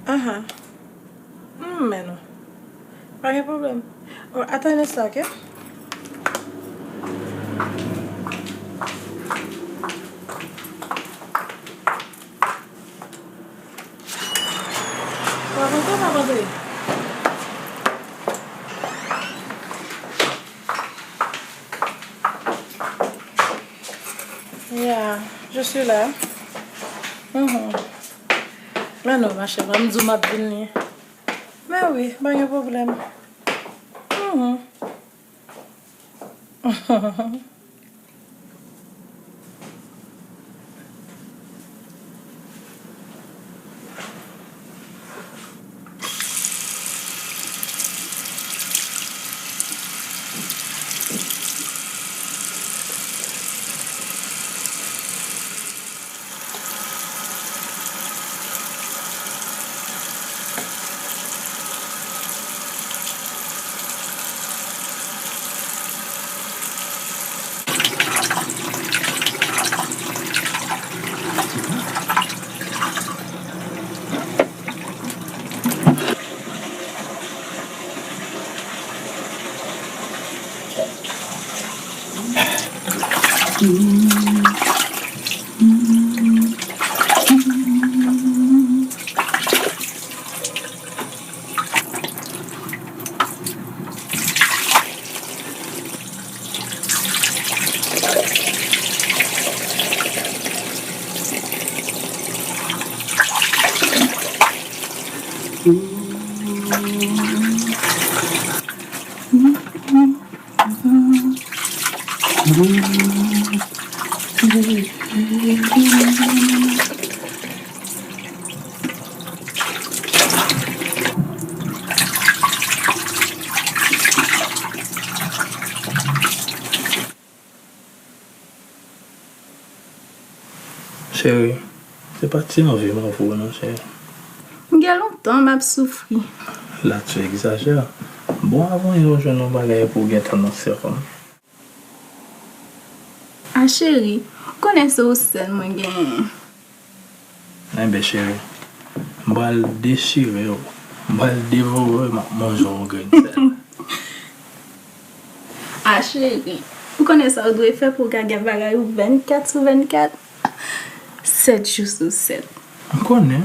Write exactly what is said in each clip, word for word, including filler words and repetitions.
Aha. Mm, men non. Pa gen pwoblèm. Oh, atann sa, ok? W ap antre, w ap antre. Yeah, je suis là. Mhm. Men non, ma chère, m di w m ap vini. Men wi, pa gen pwoblèm. Mhm. Cheri, se pa ti anvi m anvi w non, cheri. M gen lontan m ap soufri. La tu exagères. Bon, avan yo jwenn yon bagay pou w gentan nan sèk ou. A cheri, ou konnen se ou sèl mwen genyen. Enben cheri, m pral dechire w, m pral devore w, m ap manje w yon grenn sèl. A cheri, ou konnen sa ou dwe fè pou w ka gen bagay ou vennkat sou vennkat, sèt jou sou sèt. M konnen.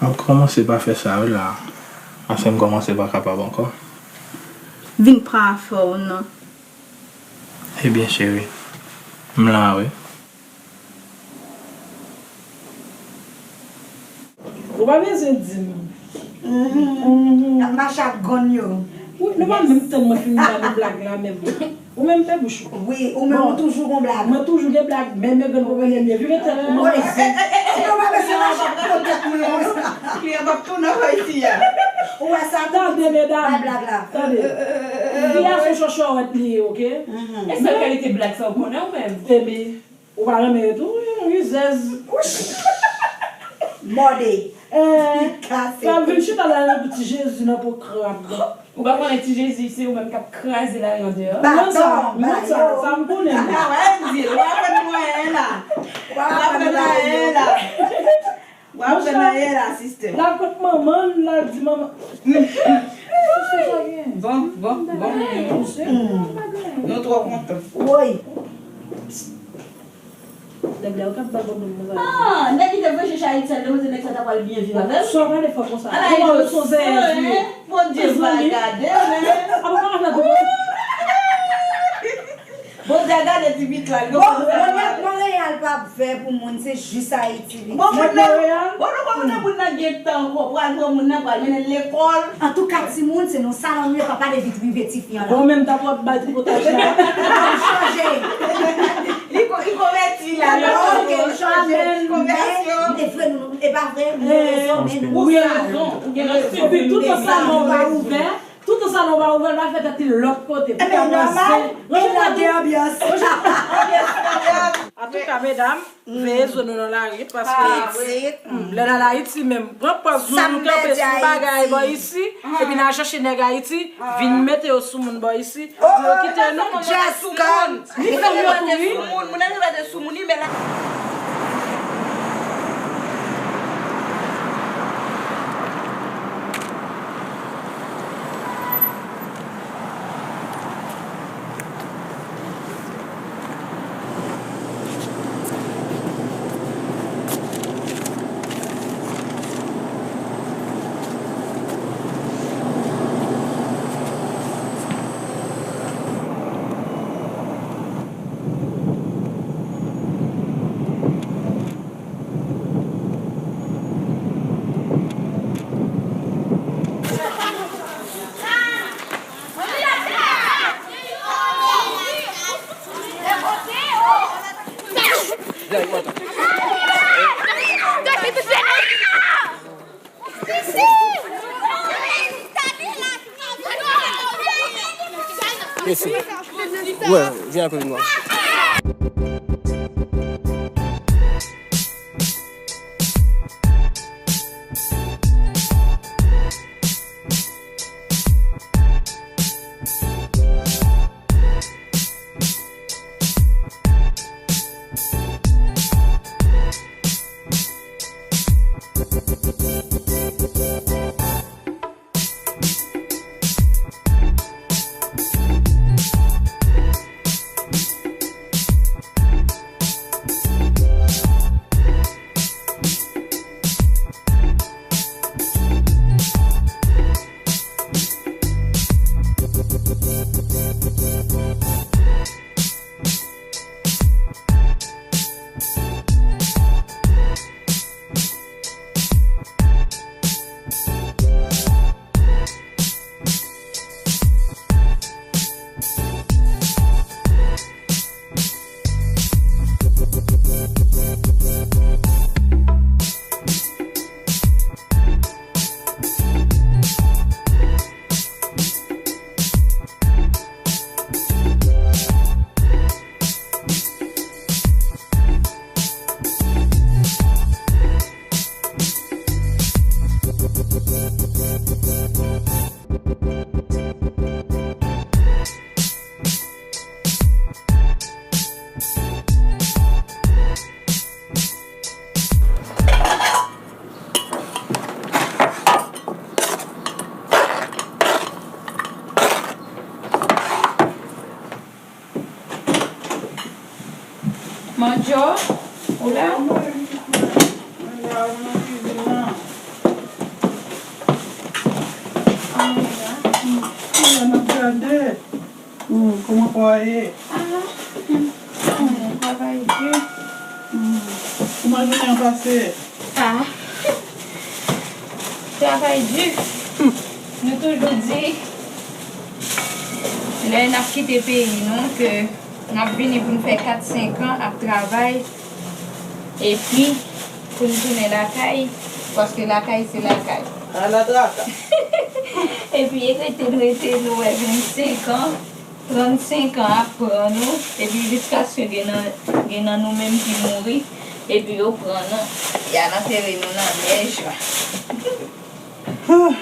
M ap kòmanse pa fè sa wi la. Paske m kòmanse pa kapab ankò. Vin pa afè w non. Ebyen cheri, m la wi. Ou pa bezwen di m. Mhm. Ap mache ak gòn yo. Wi, nou pa menm tann mwen fin ba nou blag la menm. Ou menm fè bouch ou. Wi, ou menm ou toujou gon blag. Mwen toujou gen blag, men men grann pwoblèm yo. Vire tèt ou mwen. Ou pa bezwen mache ak gwo tèt mwen konsa. Kliyan p ap tounen anba isi a. Ou wè sa tou? Tande medam. Bay blag la. Tande. Fi a se chòchòwèt li ye, oke? Mhm. E sèl kalite blag sa ou konnen ou menm? Ebyen. Ou pa renmen yo tou, wi, rizèz. Mòde. Eh, kase. Fè m vin chita la nan ti Jezi nan po krab. Ou pa konnen ti Jezi, se ou menm k ap kraze lari andeyò. Mwen sa, mwen sa, sa m konnen. Ah, wè, m di, w ap fè nou anyen la. W ap fè nou anyen la. W ap fè nou anyen la, sister. L ap kot manman l, l ap di manman. Bon, bon, bon. Nou twò kontan. Woy. Nèg la yo k ap bay pwoblèm nan. Ah, nèg ki te vle chèche Ayiti a, li te panse nèg sa ta pral byen viv avè l. Sa w pale fò konsa. Ala inosans, hein? Bondye va gade, men. Apa pa gade. Bondye a gade ti pit la, li konn sa. Bon, Montréal pa vè pou moun, se jis Ayiti li. Bon, moun nan, bon, nou konn moun nan gen tan ankò, pral pran moun nan, pral mennen l lekòl. Antouka, timoun, se nan salon nou ye, pa pale vit rive tifi an la. Bon, menm tan pou ap bay tripotaj la. Li chanje. Li ko-, li konvèti la, non? Ok, li chanje. Konvèsyon. Men, e vre, nou, e pa vre, nou gen rezon, men nou gen rezon. Ou gen rezon. Epi tout an salon pa ouvè, tout an salon pa ouvè, l pa fè tèt li lòt kote. Ebyen, nòmal, e la gen anbyans. Antouka, medam, veye zo nou nan lari, paske, hmm, lè n al Ayiti menm, pran pòz nou, nou kanpe sou bagay bò isi, epi n al chèche nèg Ayiti, vin mete yo sou moun bò isi, pou yo kite nou. Just come. Li fè m wè Soumoun, moun nan rele de soumoun, wi, men la. Mèsi. Wè, vin akote nou. Mandjo, ou la? Mwen la, mwen nan kizin nan. Mwen la, n ap gade. Hmm, kòman pa w ye? Ah, hmm, travay di. Hmm. Kòman jounen an pase? Ah. Travay di. Hmm. Nou toujou di, lè n ap kite peyi nou, ke n ap vini pou n fè kat, senk an ap travay, epi pou n tounen lakay, paske lakay se lakay. Ala traka. Epi e rete n rete, nou wè vennsenk an, trannsenk an ap pran nou, epi jiskaske gen nan, gen nan nou menm ki mouri, epi yo pran nou, y al antere nou nan nèj la. Ah,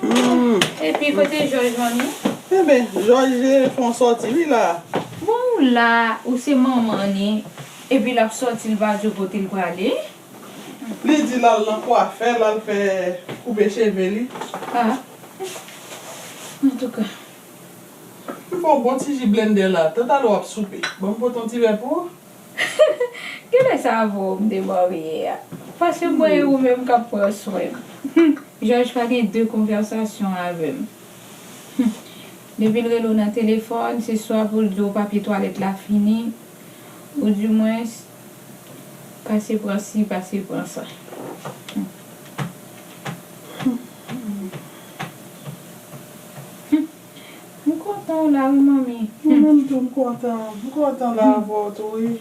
hmm. Epi kote Jòj, manmi? Enben, Jòj fè yon sòti, wi la. Bon, ou la, ou se manman ni, epi l ap sòti, l pa di w kote l prale. Li di l al nan kwafè, l al fè koupe cheve li. Ah. Antouka. M fè yon bon ti ji blendè la, talè w ap soupe. Ban m pote yon ti vè pou ou. Genlè sa avè w m te marye a. Paske mwen e ou menm k ap pran swen m. Jòj pa gen de konvèsasyon avè m. Depi l rele w nan telefòn, se swa pou l di w papye twalèt la fini, oudimwens, pase pran si, pase pran sa. M kontan w la wi, manmi. Mwen menm tou, m kontan. M kontan la avè w tou, wi.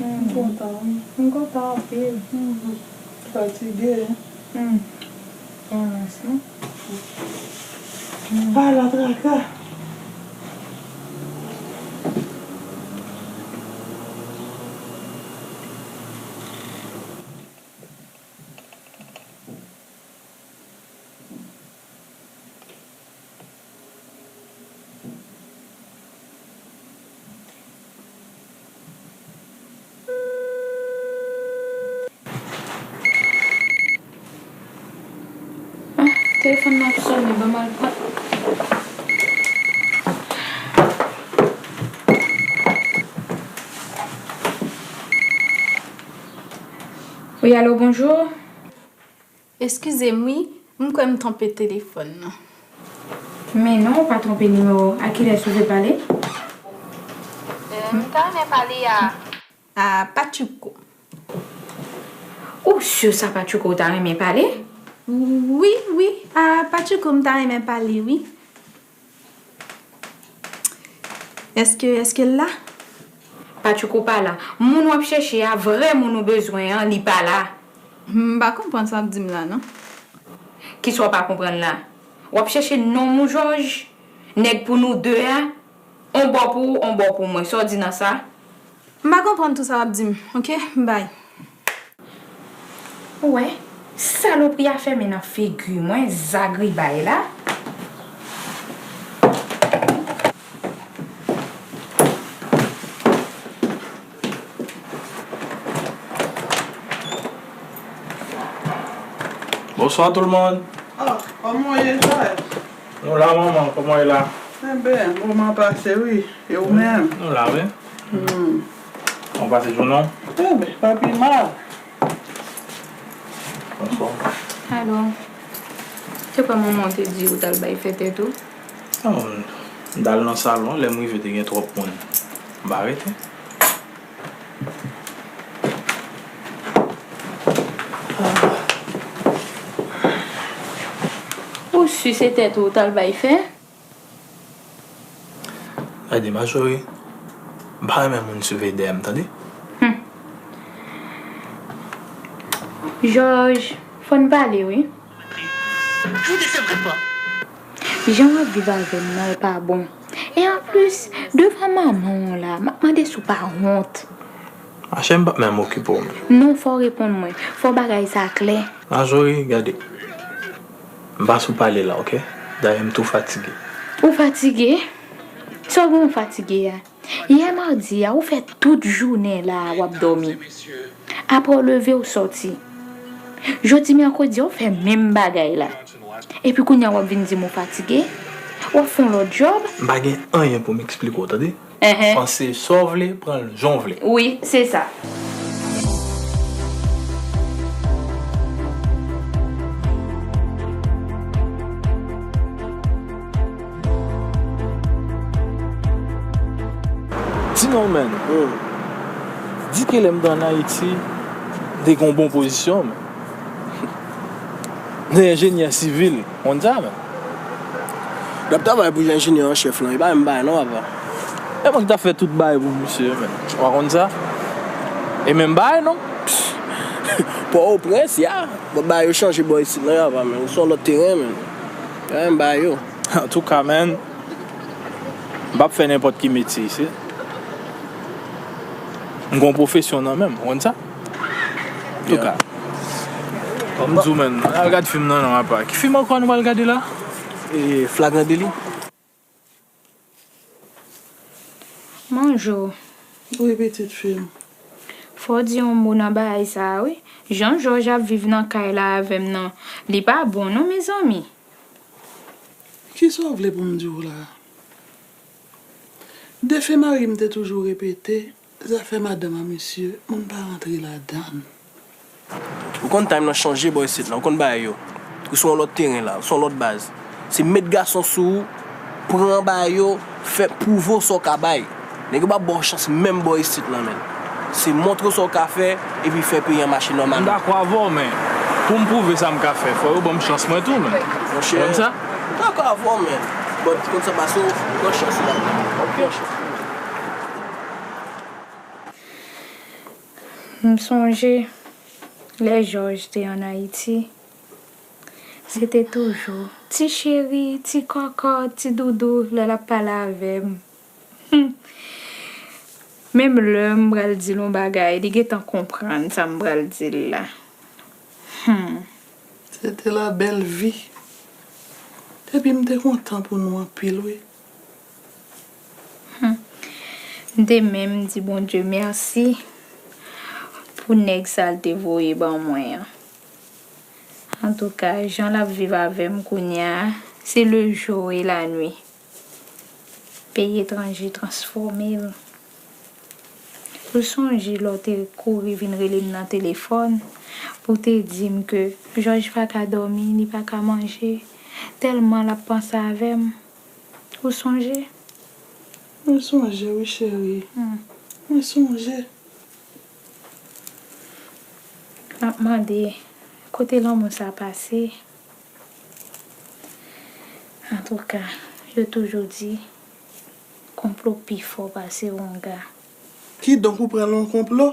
M kontan, wi. M kontan anpil. Fatige. Balans, non? Ala traka. Telefòn nan ap sonnen, ban m al pran. Wi, alo, bonjou. Eskize m, wi, m kwè m twonpe telefòn nan. Men non, ou pa twonpe nimewo. A kilès ou vle pale? M ta renmen pale a. A Patchouko. Ou si sa Patchouko ou ta renmen pale? Wi, wi, a Patchouko m ta renmen pale, wi. Èske, èske l la? Patchouko pa la. Moun w ap chèche a, vrè moun ou bezwen an, li pa la. M pa konprann sa w ap di m la, non. Kisa w pa konprann la? W ap chèche nonm ou Jòj? Nèg pou nou de a? On bò pou ou, on bò pou mwen. Sa w di nan sa? M pa konprann tou sa w ap di m, oke? Bay. Ou wè, salopri a fèmen nan figi mwen, zagribay la. Bonsoir tout le monde. Ah, kòman w ye, Jòj? Nou la, manman, kòman w ye la? Enben, moman pase, wi. E ou menm? Nou la, wi. Hmm. Kòman w pase jounen w? Enben, pa pi mal. Bonswa. Alo. Se kwa manman w te di ou t al bay fè tèt ou? Non, m t al nan salon, lè m rive te gen twòp moun. M pa rete. Ou si se tèt ou t al bay fè? Gade, Majori, m pa renmen moun siveye dèyè m, tande? Hmm. Jòj, fò n pale, wi. Jan w ap viv avè m nan, l pa bon. E anplis, devan manman w la, m ap mande si w pa wont. Machè, m p ap menm okipe w menm. Non, fò w reponn mwen. Fò bagay sa klè. Majori, gade. M pa sou pale la, oke? Dayè, m tou fatige. Ou fatige? Sa w gen w fatige a? Yè madi a, ou fè tout jounen la a, w ap dòmi. Apre w leve, w sòti. Jodi mèkredi a, w fè menm bagay la. Epi kounye a, w ap vin di m ou fatige? W ap fè yon lòt djòb? M pa gen anyen pou m eksplike w, tande? Enhen. Panse sa w vle, pran l jan w vle. Wi, se sa. Di non, man. Hmm. Di ke lè m t ann Ayiti, m te gen yon bon pozisyon, man. M te enjenyè sivil, w konn sa, man. L ap travay pou enjenyè an chèf lan, li pa menm bagay non, papa. E mwen ki t ap fè tout bagay pou misye, man. Ou pa konn sa? E menm bagay non. Pòtoprens, ya. Bon, bagay yo chanje bò isit lan, ya, papa, man. Ou se yon lòt teren, man. E menm bagay yo. Antouka, man, m p ap fè nenpòt ki metye isit. M gen yon pwofesyon nan men m, ou konn sa? Antouka. Kòm m di w, man, al gad fim nan, non, apa. Ki fim ankò nou pral gade la? E, Flagrant Délit. Bonjou. Wi, pitit fi m. Fò w di yon mo nan bagay sa a, wi. Jan Jòj ap viv nan kay la avè m nan, li pa bon non, mezanmi. Kisa w vle pou m di w la? Defen mari m te toujou repete, zafè madanm a misye, moun pa rantre ladan l. Ou konn time nan chanje bò isit la, ou konn bagay yo. Ou sou yon lòt teren la, ou sou yon lòt baz. Se met gason sou ou, pran bagay yo, fè pwouve w sa w ka bay. Nèg yo p ap ba w chans menm bò isit lan, man. Se montre w sa w ka fè, epi fè peyi an mache nòmalman. M dakò avè w, men pou m pwouve sa m ka fè, fò yo ban m chans mwen tou, men. Monchè, konn sa? M dakò avè w, men. But konn sa pase w, pran chans la. Pran chans. M sonje lè Jòj te ann Ayiti, se te toujou ti cheri, ti kòkòt, ti doudou lè l ap pale avè m. Menm lè m pral di l yon bagay, li gentan konprann sa m pral di l la. Hmm. C'était la belle vie. Epi m te kontan pou nou anpil, wi. Hmm. M te menm di Bondye mèsi pou nèg sa l te voye ban mwen an. Antouka, jan l ap viv avè m kounye a, se le jour et la nuit. Peyi etranje transfòme l. Ou sonje lè w te kouri vin rele m nan telefòn pou w te di m ke Jòj pa ka dòmi, li pa ka manje, tèlman l ap panse avè m? Ou sonje? Mwen sonje wi, cheri. Hmm. Mwen sonje. M ap mande, kote lanmou sa pase? Antouka, yo toujou di, konplo pi fò pase wonga. Kidonk ou pran l yon konplo?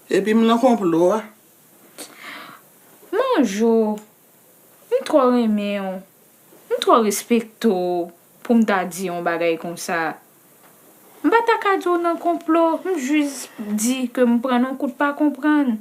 Epi m nan konplo a. Manjo, m twò renmen w. M twò respekte w pou m ta di yon bagay konsa. M pa ta ka di w nan konplo, m jis di ke m pran nan kout pa konprann.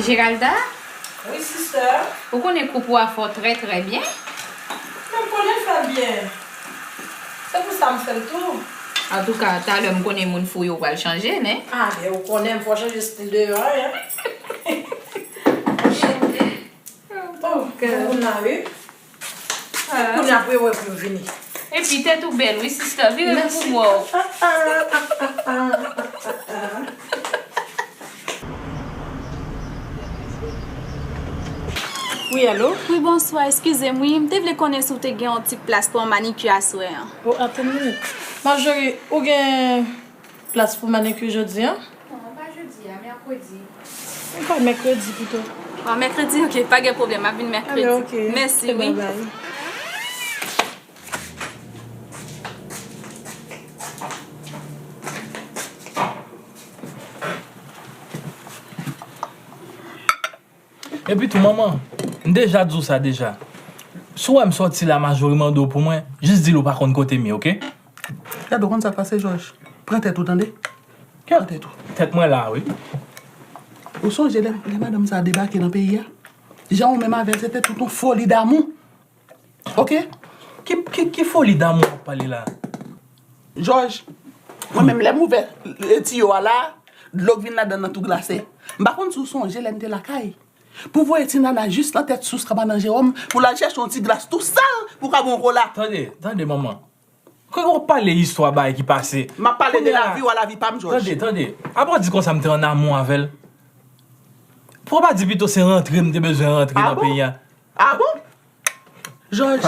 Geralda? Wi, sister. Ou konnen koup ou a fè w trè, trè byen. Men m konnen l fè l byen. Se pou sa m fè l tou. Antouka, talè m konnen moun fou yo pral chanje, nen? Ah, men ou konnen m fò chanje stil deyò a, hein. Oh, bon moun la, wi. Kounye a pou yo wè pou yo vini. Epi tèt ou bèl, wi, sister. Vire pou m wè w. Wi, alo? Wi, bonswa. Eskize m, wi. M te vle konnen si w te gen yon ti plas pou yon manikir aswè an. O, atann minit. Marjorie, ou gen plas pou manikir jodi a? Non, pa jodi a, mèkredi. Ou ka mèkredi pito. Ah, mèkredi, ok, pa gen pwoblèm, m ap vin mèkredi. Ale, ok. Mèsi, wi. Babay. Epi tou, manman, m deja di w sa deja. Si w wè m sòti la, Majori mande w pou mwen, jis di l ou pa konn kote m ye, oke? Gade, ou konn sa k pase, Jòj? Pran tèt ou, tande? Pran tèt ou. Tèt mwen la, wi. Ou sonje lè, lè madanm sa a debake nan peyi a? Jan ou menm avè l, se te tout yon foli damou. Oke? Ki, ki, ki foli damou w ap pale la? Jòj, mwen menm lè m ouvè, e, tiyo a la, dlo k vin ladan nan tou glase. M pa konn si w sonje lè m te lakay. Pou voye ti nana jis nan tèt sous Kabanan Jewòm, pou l al chèche yon ti glas tou sal pou ka bwè yon kola. Tande, tande, manman. Kòman w ap pale istwa bagay ki pase? M ap pale de lavi w a, lavi pa m, Jòj. Tande, tande. Apa w di konsa m te an amou avè l? Pou w pa di pito se rantre m te bezwen rantre nan peyi a? Ah bon? Jòj,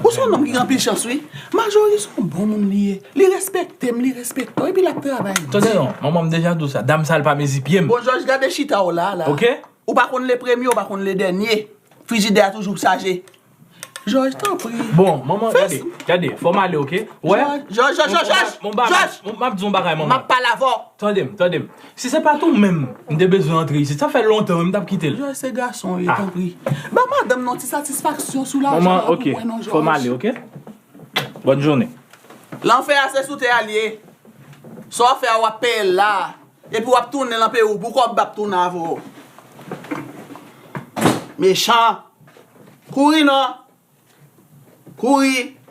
ou se yon nonm ki gen anpil chans, wi. Majori se yon bon moun li ye. Li respekte m, li respekte w, epi l ap travay di. Tande non, manman m deja di w sa. Dam sa, l pa mezi pye m. Bon, Jòj, gade chita w la, la. Oke? Ou pa konn le premye, ou pa konn le dènye. Frijidè a toujou chaje. Jòj, tanpri. Bon, manman, gade, gade, fò m ale, oke? Wè? Jòj, Jòj, Jòj, Jòj, Jòj! M ap di yon bagay, manman. M ap pale avè w. Tande m, tande m. Si se pa t ou menm, m te bezwen antre isit. Sa fè lontan, wi, m t ap kite l. Jòj, se gason w ye, tanpri. Ban madanm nan yon ti satisfaksyon sou lajan an pou mwen non, Jòj. Manman, oke. Fò m ale, oke? Bòn jounen. Lanfè a se sou tè a l ye. Sa w fè a, w ap peye l la. Epi w ap tounen nan peyi w pou kòb, m ap tounen avè w. Mechan. Kouri non. Kouri.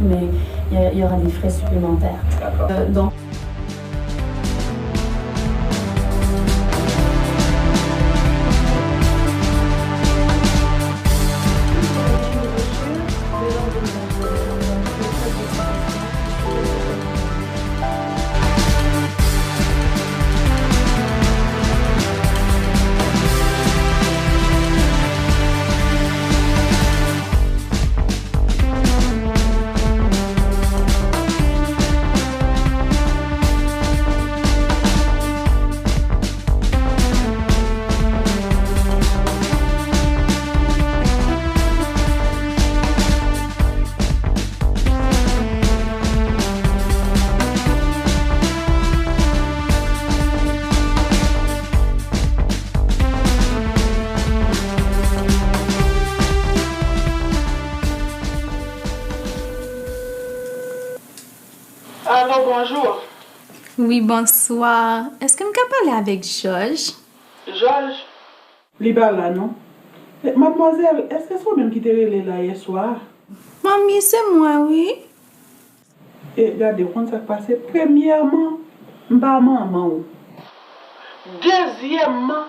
Mais il y a- il y aura des frais supplémentaires. D'accord. Euh, donc, Alo, bonjou. Wi, bonswa. Èske m ka pale avèk Jòj? Jòj? Li pa la, non. E, madmwazèl, èske se ou menm ki te rele la yèswa a? Manmi, se mwen, wi. E, gade, ou konn sa k pase? Premyèman, m pa manman w. Dezyèmman,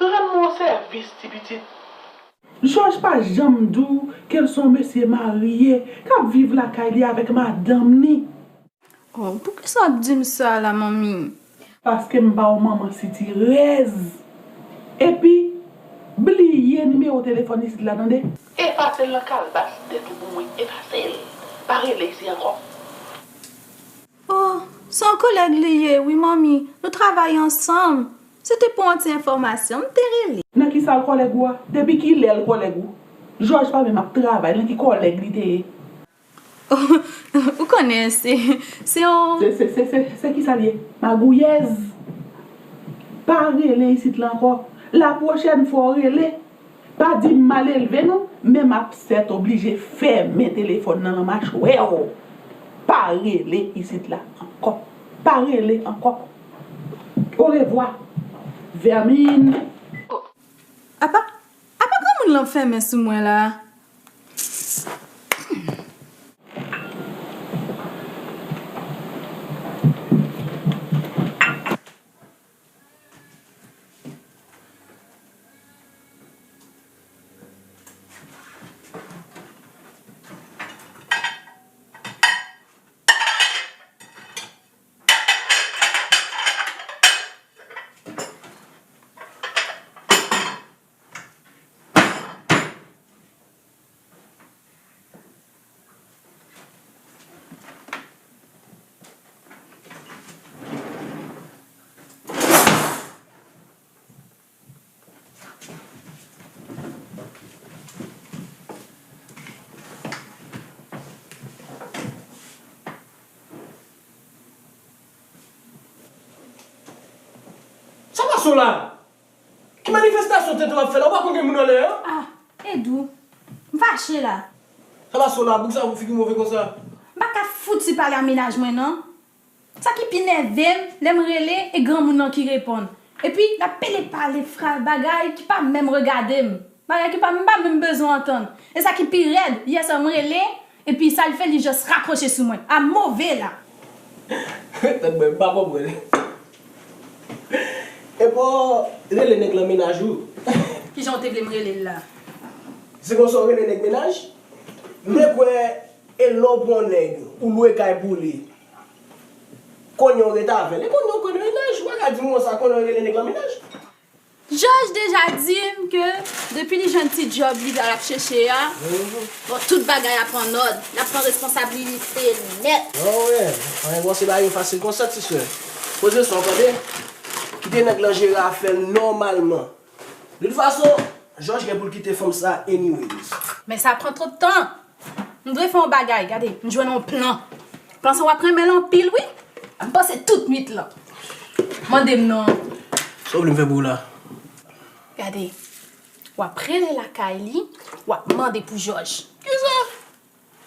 rann mwen yon sèvis, ti pitit. Jòj pa janm di w ke l se yon mesye marye k ap viv lakay li avèk madanm ni. Oh, poukisa w ap di m sa la, manmi? Paske m ba w manman sitirèz. Epi, bliye nimewo telefòn isit la, tande? Efase l nan kalbas tèt ou pou mwen. Efase l. Pa rele isi ankò. Oh, se yon kolèg li ye, wi, manmi. Nou travay ansanm. Se te pou yon ti enfòmasyon, m te rele. Nan ki sa l kòlèg ou a? Depi kilè l kòlèg ou? Jòj pa menm ap travay, nan ki kòlèg li te ye? Oh, ou konnen, se, se yon Se, se, se, se, se ki sa l ye? Magouyèz! Pa rele isit la ankò. Lapwochèn fwa w rele, pa di m mal elve non, men m ap sètoblije fèmen telefòn nan nan machwè w. Pa rele isit la ankò. Pa rele ankò. Orevwa, vèmin. Apa, apa granmoun lan fèmen sou mwen la? Sa pase w la? Ki manifestasyon tenten w ap fè la? Ou pa konn gen moun anlè a? Ah, Edou, m fache la. Sa pase w la? Poukisa figi w move konsa? M pa ka fouti pale a mennaj mwen, non. Sa ki pi nève m, lè m rele, e granmoun nan ki reponn. Epi, l ap pede pale fraz bagay ki pa menm regade m. Bagay ki pa, m pa menm bezwen antann. E sa ki pi rèd, yè swa m rele, epi sa l fè, li jis rakwoche sou mwen. A move la! Tèt mwen, m pa konprann. Epi w rele nèg lan mennaj ou? Kijan w te vle m rele l la? Se konsa w rele nèg mennaj? M te kwè e lè w pran yon nèg, ou lwe kay pou li. Kounye a w rete avè l. E kounye a w konnen mennaj, ou pa ka di m konsa, kounye a w rele nèg lan mennaj. Jòj deja di m ke depi li jwenn ti djòb li al ap chèche a, bon, tout bagay ap an òd. L ap pran responsablite nèt. Anyen, anyen, bon, se bagay yo fasil konsa, ti sè. Poze sa w tande. Kite nèg lan jere afè l nòmalman. De tout fason, Jòj gen pou l kite fanm sa anyways. Men sa pran twòp tan. M dwe fè yon bagay, gade, m jwenn yon plan. Plan sa w ap renmen l anpil, wi. M panse tout nwit lan. Mande m non. Sa w vle m fè pou ou la? Gade, w ap rele lakay li, w ap mande pou Jòj. Kisa?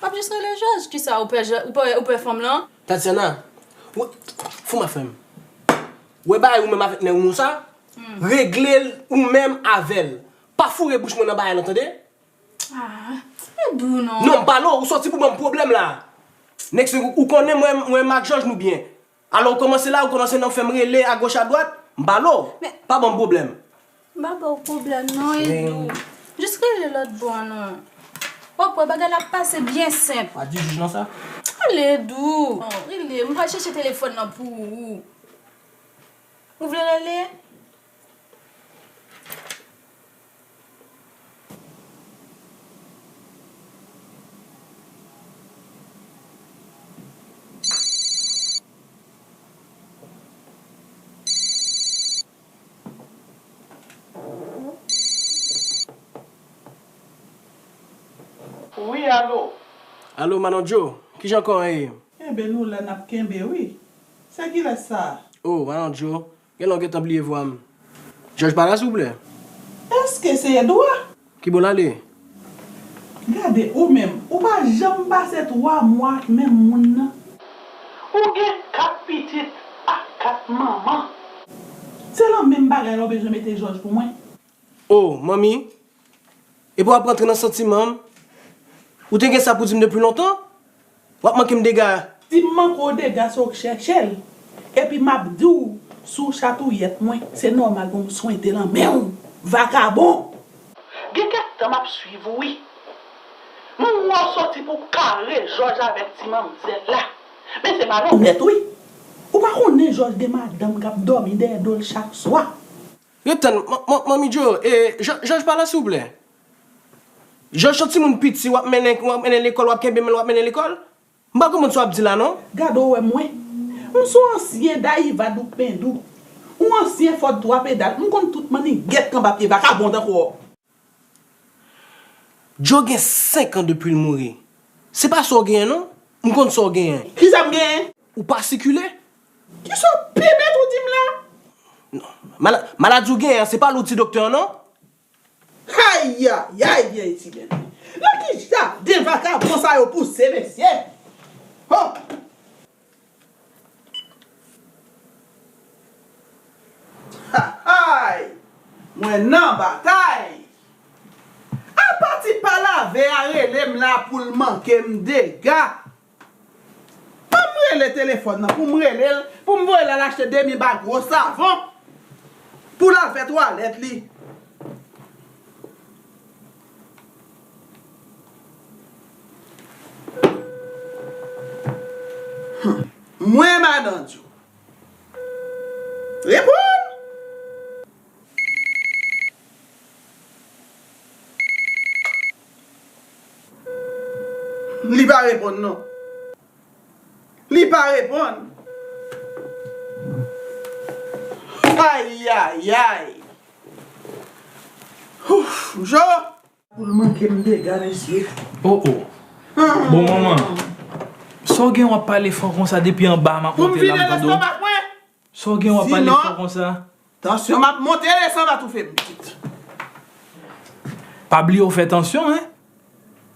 W ap jis rele Jòj. Kisa, ou pè, ou pè, ou pè fanm lan? Tatiana, ou, fou m ap fè m. Wè bagay ou menm avèk nèg ou sa, regle l ou menm avè l. Pa foure bouch mwen nan bagay lan, tande? Ah, Edou non. Non, m pale w, ou sòti pou ban m pwoblèm la. Next, ou, ou konnen mwen, mwen ak Jòj nou byen. Alò, ou kòmanse la, ou kòmanse nan fè m rele agoch adwat, m pale w. Men pa ban m pwoblèm. M pa ba w pwoblèm non, Edou. Jis rele lòt bò an non. W ap wè bagay la ap pase byen senp. Pa di jij lan sa. Ale, Edou. Bon, rele, m pral chèche telefòn nan pou ou. Ou vle rele? Wi, alo. Alo, Manodjo, kijan kò an ye? Enben, nou la n ap kenbe, wi. Se kilès sa a? O, Manodjo, genlè w gentan bliye vwa m. Jòj pa la, silvouplè? Èske se Edwa? Ki bò l ale? Gade, ou menm, ou pa janm pase twa mwa ak menm moun nan. Ou gen kat pitit ak kat manman. Se nan menm bagay la w bezwen mete Jòj pou mwen? O, manmi, epi w ap rantre nan santiman m? Ou te gen sa pou di m depi lontan? W ap manke m dega. Si m manke w dega, se w k chèche l. Epi m ap di w, si w chatouyèt mwen, se nòmal pou m swente l nan men w, vakabon! Gen kèk tan m ap swiv ou, wi. M wè w soti pou w kare Jòj avèk ti manmzèl la. Men se malonèt, wi. Ou pa konnen Jòj gen madanm k ap dòmi dèyè do l chak swa? Ret tann, man-, man-, Manmi Djo, e, Jò-, Jòj pa la, silvouplè? Jòj se yon timoun piti, w ap mennen, w ap mennen lekòl, w ap kenbe men l, w ap mennen lekòl? M pa konprann sa w ap di la, non. Gade w wè mwen. M se yon ansyen Dayiva Doukmendou. Yon ansyen Fòd twa pedal. M konn tout mannigèt k anba pye vakabon tankou w. Djo gen senk an depi l mouri. Se pa sa w genyen, non. M konn sa w genyen. Kisa m genyen? Ou pa sikile. Kisa w pibèt ou di m la? Non. Mala-, maladi w genyen an, se pa l ou di doktè an, non. Ayayay, vye etilen. Nan ki jaden vakabon sa yo pouse, mesye? Ho! Hay! Mwen nan batay! Apa ti pa lave a rele m la pou l manke m dega. Ban m rele telefòn nan, pou m rele l, pou m voye l al achte demi bag gwo savon, pou l al fè twalèt li. Hum, mwen, madan Djo. Reponn! Li pa reponn, non. Li pa reponn. Ayayay. Ouf, Djo. Pou l manke m dega, mesye. O, o. Bon, manman. Sa w gen w ap pale fò konsa depi anba m ap monte la, m tande w? Pou m vide lestomak mwen? Sa w gen w ap pale fò konsa? Tansyon m ap monte, lesan va toufe m pitit. Pa bliye w fè tansyon, en.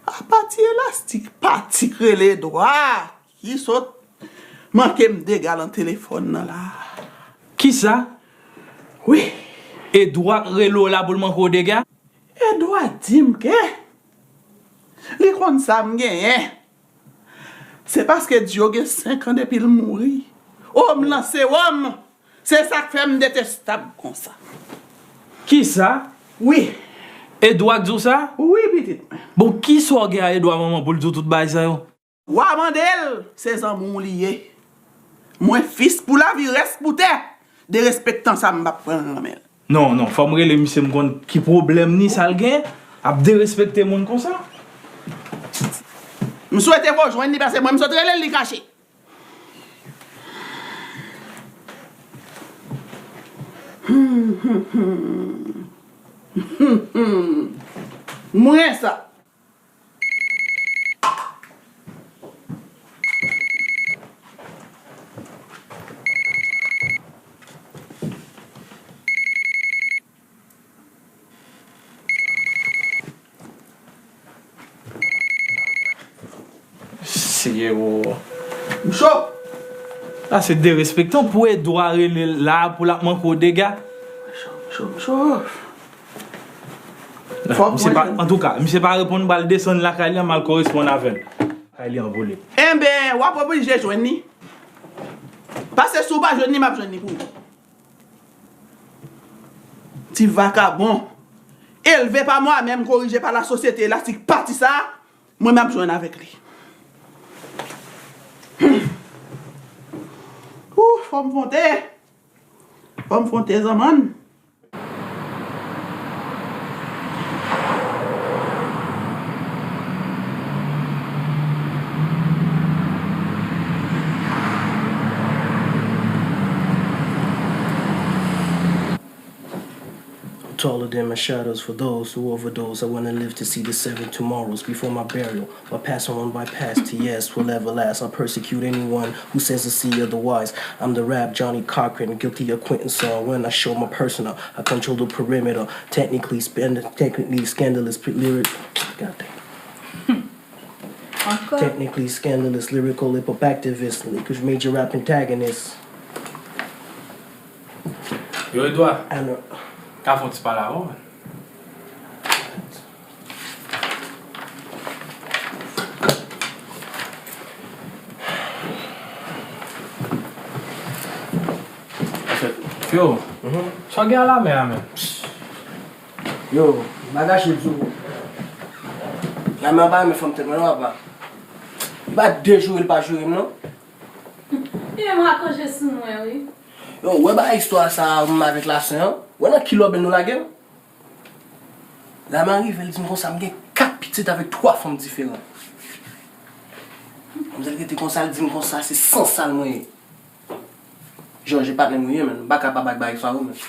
Apa ti elastik patik rele Edwa ki sot manke m dega nan telefòn nan la. Kisa? Wi. Edwa k rele w la pou l manke w dega? Edwa di m ke li konn sa m genyen. Se paske Djo gen senk an depi l mouri. Òm lan se òm. Se sa k fè m detestab konsa. Kisa? Wi. Edwa k di w sa? Wi, pitit mwen. Bon, kisa w gen a Edwa, manman, pou l di w tout bagay sa yo? W a mande l, se zanmi w li ye. Mwen fis pou lavi, rès pou tè. Derespektan sa m p ap pran l nan men l. Non, non, fò m rele misye, m konn ki pwoblèm ni sa l gen, ap derespekte moun konsa. M swete w jwenn li, paske mwen m sot rele l, li kache. Mwen sa. Seyè o. M cho. Sa se derespektan pou Edwa rele l la pou l ap manke w dega. M cho, m cho, m cho. Fòk mwen jwenn. Antouka, misye pa reponn, m pral desann lakay li an, m al koresponn avè l. Lakay li an vole. Enben, w ap oblije jwenn li. Paske si w pa jwenn li, m ap jwenn li pou ou. Ti vakabon. Elve pa mwa menm, korije pa lasosyete elastik pati sa, mwen m ap jwenn avèk li. Ou, fò m fonte. Fò m fonte, zanmann. Taller than my shadows for those who overdose. I wanna live to see the seven tomorrows before my burial. My past on one bypass to yes will ever last. I persecute anyone who says to see otherwise. I'm the rap Johnny Cochran, guilty acquaintance. So when I show my persona, I control the perimeter. Technically, spend, technically scandalous, pre- lyric. God damn. Encore. Technically scandalous, lyrical hip hop activist, Lakers major rap antagonist. Yo, Edouard. Ka fè yon ti pale avè w, man. Yo, sa w gen a la men a, men? Yo, bagay chè di w. Lame an pa renmen fanm tèt mwen non, papa. Li pa de jou li pa joure m non. Li menm rakonje sou mwen, wi. Yo, wè bagay istwa sa a, ou menm avèk Lasen an. Wè nan ki lòbèl nou lage m? Lame an rive, li di m konsa, m gen kat pitit avèk twa fanm diferan. Manmzèl rete konsa, li di m konsa, se san sal mwen ye. Jòj, e patnè m ou ye, menn. M pa ka pa bay bagay sa ou, menn.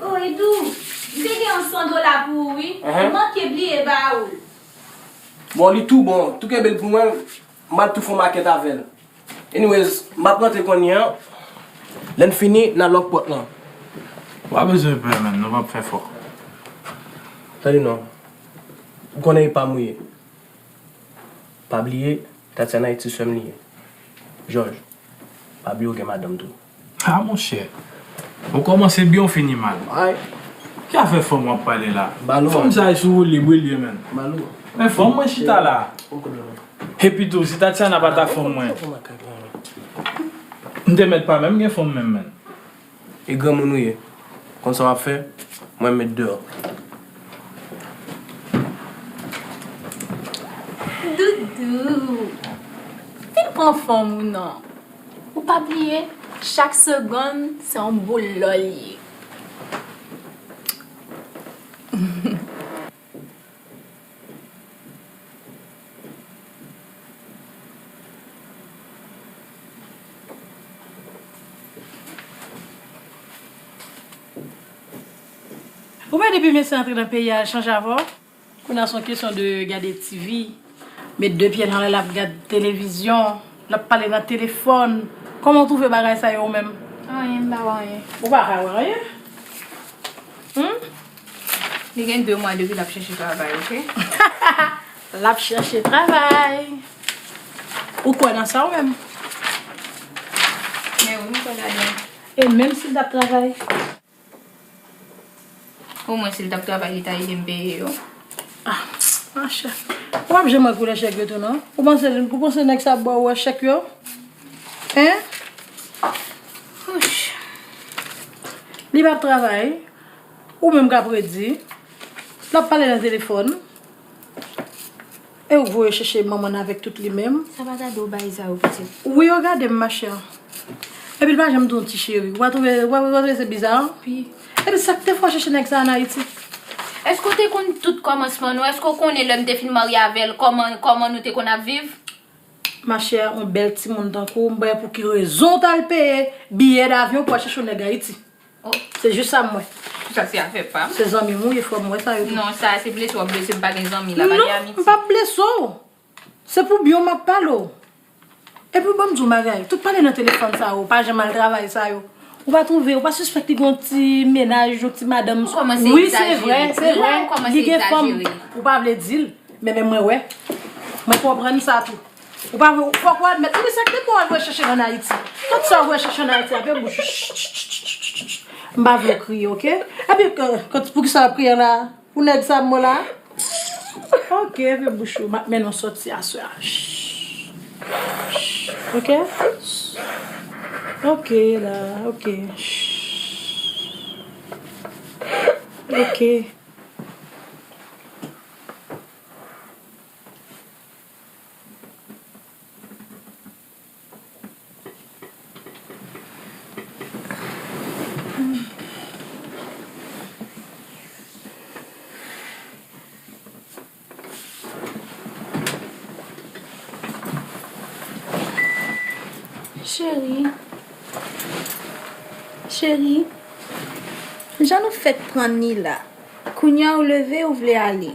O, Edou, m te gen yon san dola pou ou, wi. M manke bliye ba ou l. Bon, li tou bon. Tou kenbe l pou mwen. M al tou fè yon makèt avè l. Anyways, m ap rantre kounye a. Lè n fini, n a lòk pòt lan. Pa bezwen pè, menn. Nou p ap fè fò. Tande non. Ou konnen e pa m ou ye. Pa bliye, Tatiana e ti sè m li ye. Jòj, pa bliye w gen madanm tou. A, monchè. Ou kòmanse byen, ou fini mal. Ay. Ki afè fanm w ap pale la? Fanm sa e sou woulib wi l ye, menn. Men fanm mwen chita la. Epi tou, si Tatiana pa ta fanm mwen, m te mèt pa menm gen fanm menm, menn. E granmoun ou ye. Konn sa w ap fè, mwen m met deyò. Doudou, vin pran fanm ou non. Ou pa bliye, chak segonn se yon boul lò l ye. Ou wè depi mesye antre nan peyi a, l chanje avè w? Kounye a se yon kesyon de gade TV, met de pye l anlè l ap gad televizyon, l ap pale nan telefòn. Kòman w twouve bagay sa yo ou menm? Anyen, m pa wè anyen. Ou pa ka wè anyen? Humm? Li gen de mwa depi l ap chèche travay, oke? L ap chèche travay. Ou kwè nan sa ou menm? Men wi, m kwè ladan l. E menm si l t ap travay? Omwen si l t ap travay, li ta ede m peye yo. Ah, machè. Ou p ap janm wè koulè chèk yo tou non. Ou panse, ou panse nèg sa ap ba w wè chèk yo? Hein? Ouch. Li p ap travay. Ou menm k ap redi. L ap pale nan telefòn. E ou k voye chèche manman n avèk tout li menm? Sa pa gade w bagay sa yo, pitit. Wi, yo gade m, machè. Epi l pa janm di yon ti cheri. Ou pa twouve, ou pa, ou pa twouve se biza? Wi. Epi sa k te fè w chèche nèg sa ann Ayiti? Èske w te konn tout kòmansman nou? Èske w konnen lè m te fin marye avè l, kòman, kòman nou te konn ap viv? Machè, yon bèl timoun tankou w, m pa wè pou ki rezon w t al peye biyè davyon pou al chèche yon nèg Ayiti. Oh. Se jis sa m wè. Sa se afè pa m. Se zanmi m ou ye, fò m wè sa yo tou. Non, sa se blese w ap blese m, pa gen zanmi la, pa gen amitye. Non, m p ap blese w. Se pou byen w m ap pale w. Epi ban m di w bagay, tout pale nan telefòn sa yo, pa janm al travay sa yo. Ou pa twouve, ou pa sispèk li gen yon ti mennaj, yon ti madanm? Wi, se vre, se vre. Li gen fanm. Ou pa vle di l, men, men mwen wè. Mwen konprann sa tou. Ou pa vle, fòk ou admèt, wi, sa k te pou w al rechèche ann Ayiti. Tout sa w rechèche ann Ayiti, apre bouch ou. M pa vle w kriye, oke? Poukisa w ap kriye la? Pou nèg sa mwen la? Ok, fè bouch ou, m ap mennen w sòti aswè a. Shh. Shh. Ok? Ok la, ok. Shh. Ok. Cheri, cheri, jan nou fèk pran ni la, kounye a ou leve ou vle ale.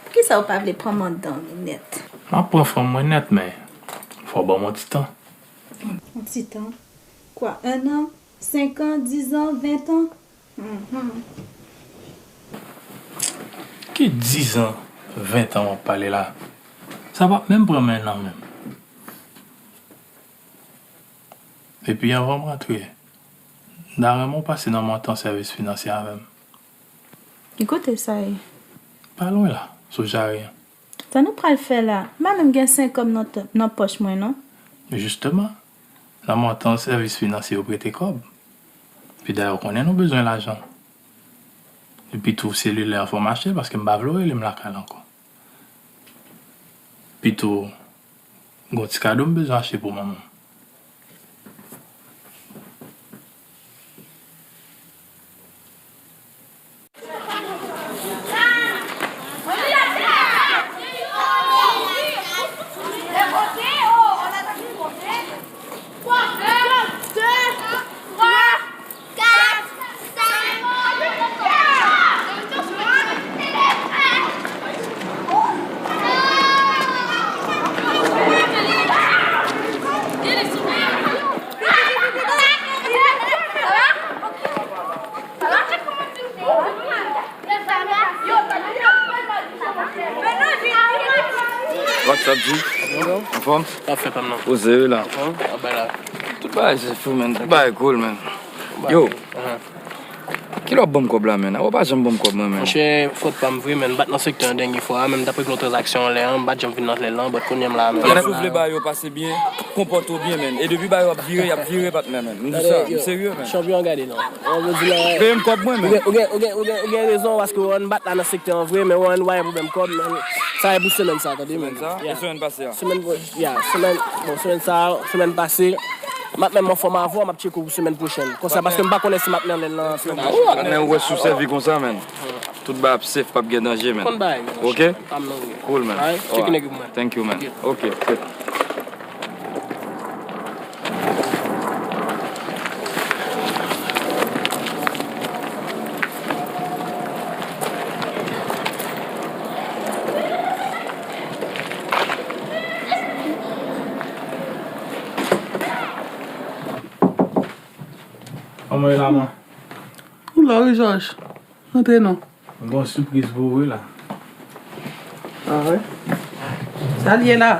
Poukisa ou pa vle pran mandan li nèt? M ap pran fanm mwen nèt, men fò w ban m yon ti tan. Yon ti tan? Kwa, un an? Senk an? Diz an? Ven an? Mhm. Ki diz an, ven an w ap pale la? Sa p ap menm pran men nan menm. Epi anvan m rantre, m ta renmen w pase nan montan sèvis finansye avè m. Ki kote sa ye? Pa lwen la, sou Jari an. Sa nou pral fè la? M pa menm gen senk kòb nan t-, nan pòch mwen, non. Jisteman, nan montan sèvis finansye yo prete kòb. Epi dayè, w konnen nou bezwen lajan. Epi tou, selilè an fò m achte l, paske m pa vle w rele m lakay la ankò. Epi tou, gon ti kado m bezwen achte pou manman m. What's up, G? Anfòm? Sa fè pa m nan. Poze wi la. Anfòm? Anba la. Tout bagay se fou, man. Tout bagay cool, man. Yo. Kilè w ap ban m kòb la, man? Ou pa janm ban m kòb mwen, man. Monchè, fòt pa m vre, man. M pa t nan sektè an dènye fwa a, men m t ap regle yon tranzaksyon anlè an, m pa t janm vin nan lè lan, but kounye a m la, man. Lè w vle ba yo, pase byen, konpòte w byen, man. E depi bagay yo ap vire, y ap vire, patnè, man. M di sa, m serye, man. Chanpyon, gade non. Peye m kòb mwen, man. Ou gen, ou gen, ou gen, ou gen, ou gen rezon, paske w ann bat la nan sektè an vre, men w ann wè pwoblèm kòb, men sa e pou semèn sa, tande, man. Semèn sa? E semèn pase a? Semèn, ya, semèn, bon, semèn sa, semèn pase, m ap menm anfòm avè w, m ap tcheke w pou semèn pwochèn. Konsa, paske m pa konnen si m ap nan lè lan semèn pwochèn. Patnè, ou wè si w sèvi konsa, man. Tout bagay ap safe, p ap gen danje, man. Konn bagay, monchè. Ok? Pa m nan vre. Cool, man. Alright, tcheke nèg yo pou mwen. Thank you, man. Ok. Ok, safe. Kòman w ye la, man? Ou la wi, Jòj. Antre non. Mwen gen yon sipriz pou ou wi la. Ah wi? Sa l ye la?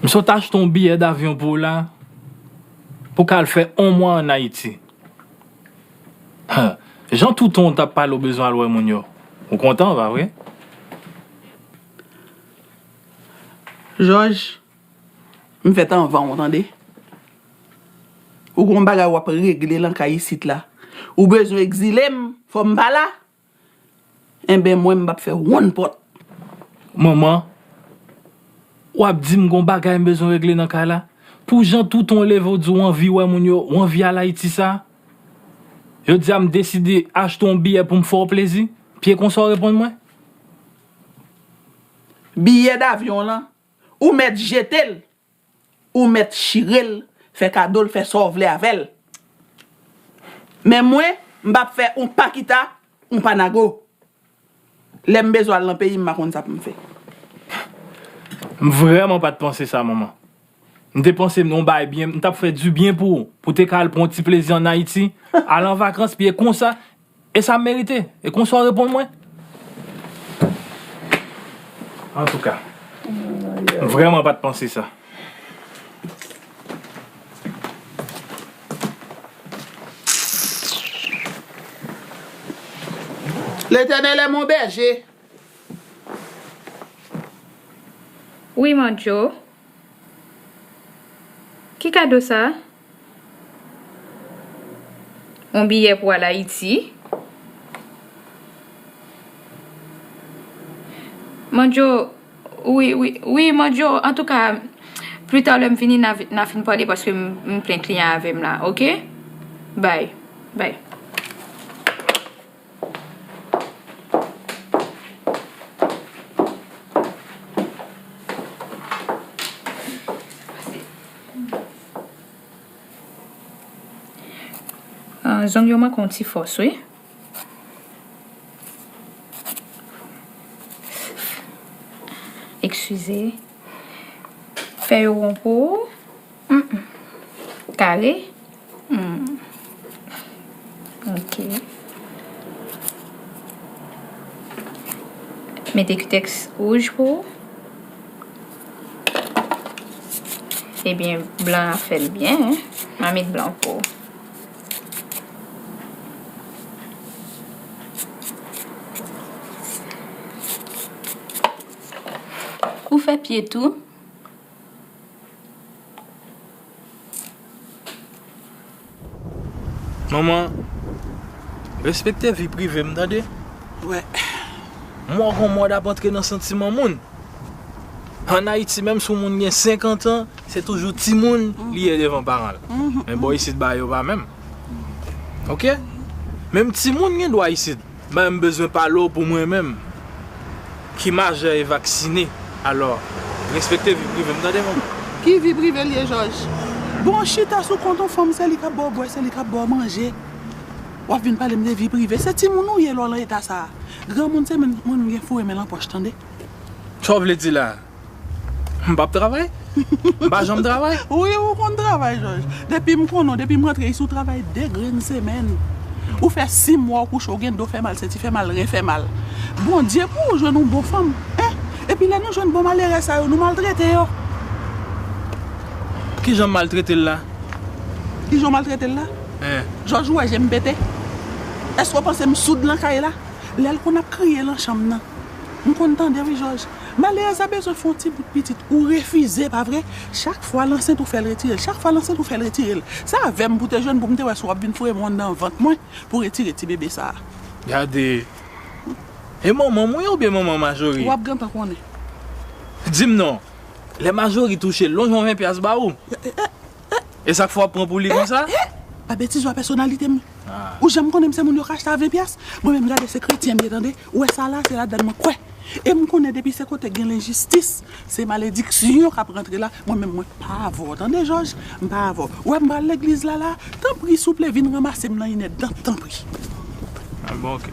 M sot achte yon biyè davyon pou ou la, pou w ka al fè yon mwa ann Ayiti. Jan touton w t ap pale w bezwen al wè moun yo. Ou kontan, pa vre? Jòj, m fèt anvan w, tande. Ou gon bagay w ap regle lan kay isit la. Ou bezwen egzile m, fò m pa la. Enben, mwen, m p ap fè wonn pòt. Manman, w ap di m gon bagay m bezwen regle nan kay la? Pou jan touton w leve w di w anvi wè moun yo, w anvi al Ayiti sa? Jodi a m deside achte yon biyè pou m fè w plezi? Pye konsa w reponn mwen? Biyè davyon w lan, ou mèt jete l. Ou mèt chire l, fè kado l, fè sa w vle avè l. Men mwen, m p ap fè yon pa kita, yon pa nago. Lè m bezwen al nan peyi m, m pa konn sa pou m fè. M vrèman pa t panse sa, manman. M te panse m yon bagay byen, m t ap fè dibyen pou ou, pou w te ka al pran yon ti plezi ann Ayiti, al an vakans, pye konsa, e sa m merite? E konsa w reponn mwen? Antouka, m vrèman pa t panse sa. L'Éternel est mon berger. Wi, Mandjo. Ki kado sa? Yon biyè pou al Ayiti? Mandjo, wi, wi, wi, Mandjo, antouka, pli ta lè m vini, n a, n a fin pale paske m, m plen kliyan avè m la, oke? Bay, bay. Ah, zong yo manke yon ti fòs, wi. Eskize. Fè yo won pou ou. Mm, mm. Kare. Mm. Ok. Mete kitèks wouj pou ou. Ebyen, blan an fè l byen, hein. M a met blan pou ou. Ou fè pye tou. Manman, respekte vi prive m, tande? Wè. M wè w gon mòd ap antre nan santiman moun. Ann Ayiti, menm si yon moun gen senkant an, se toujou timoun li ye devan paran l. Men bò isit, bagay yo pa menm. Oke? Menm timoun gen dwa isit. Mwen menm m bezwen pale w pou mwen menm ki majè e vaksine. Alò, respekte vi prive m, tande, manman? Ki vi prive l ye, Jòj? Bon, chita sou kont yon fanm, se li k ap ba w bwè, se li k ap ba w manje. W ap vin pale m de vi prive. Se timoun ou ye lè w nan eta sa a. Granmoun se mwen, mwen m gen foure men nan pòch, tande. Sa w vle di la a? M p ap travay? M pa janm travay? Wi, ou konn travay, Jòj. Depi m konnen w, depi m rantre isi, ou travay de grenn semèn. Ou fè sis mwa ou kouche, ou gen do fè mal, senti fè mal, ren fè mal. Bondye pou ou jwenn yon bon fanm, en? Epi lè nou jwenn bon malere sa yo, nou maltrete yo. Kijan m maltrete l la? Kijan w maltrete l la? Jòj, ou wè je m pete? Èske w panse m soud nan kay la? Lè l konn ap kriye nan chanm nan, m konn tande wi, Jòj. Malerèz la bezwen fè yon ti bout pitit, ou refize, pa vre? Chak fwa l ansent ou fè l retire l, chak fwa l ansent ou fè l retire l. Se avè m pou w te jwenn pou m te wè si w ap vin foure men w anndan vant mwen pou w retire ti bebe sa a. Gade. E manman m wi oubyen manman Majori? W ap gentan konnen. Di m non. Lè Majori touche l, lonj yon ven pyas ba ou? E sa k fè w ap pran pou li konsa? Pa betize w a pèsonalite m. Ou janm konnen m se moun yo ka achte a ven pyas? Mwen menm gade se kretyen m ye tande. Ou wè sa la se ladann mwen kwè. E m konnen depi se kote k gen lenjistis se malediksyon k ap rantre la. Mwen menm mwen pa avè w tande Jòj. M pa avè w. Ou wè m pral legliz la la. Tanpri souple vin ranmase m nan inèdtan tanpri. Bon ok.